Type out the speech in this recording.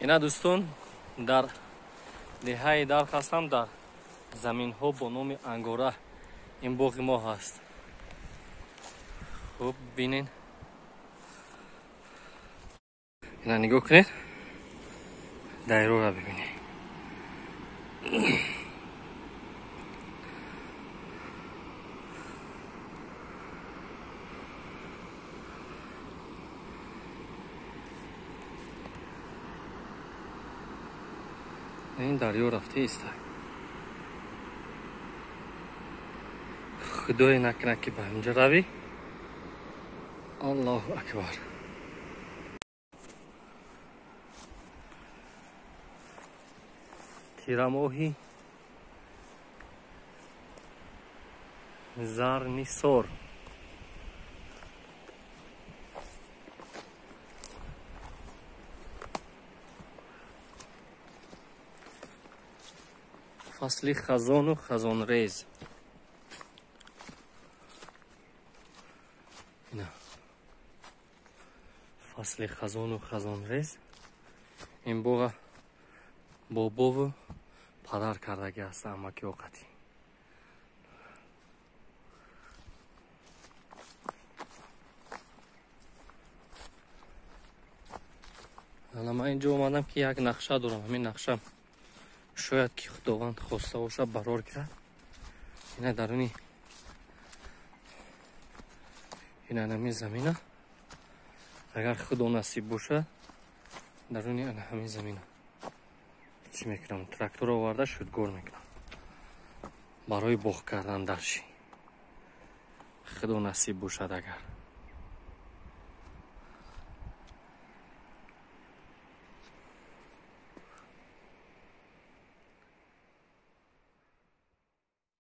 Ина дӯстон, дар деҳаи Дарх ҳастам, дар заминҳо бо номи Ангора. Ин боғи мо ҳаст. Хуб бинен, ина нигоҳ кунед, дайрора бибинед. Ин дарё рафта иста. Худое накунад, ки ба ҳамҷо равӣ. Аллоҳу акбар. Тирамоҳи Зарнисор. Фасли хазону хазонрез. Ина фасли хазону хазонрез. Ин боға бобову падар кардаги аст, амаки оқатӣ. Ана ман инҷо омадам, ки як нақша дорам. Ҳамин нақша шояд ки Худованд хоста бошад, барор гирад. Ина даруни ина ҳамин замина, агар Худо насиб бошад, даруни ана ҳамин замина чӣ мекунам? Трактор оварда шудгор мекунам барои боғ кардан дарши. Худо насиб бошад агар.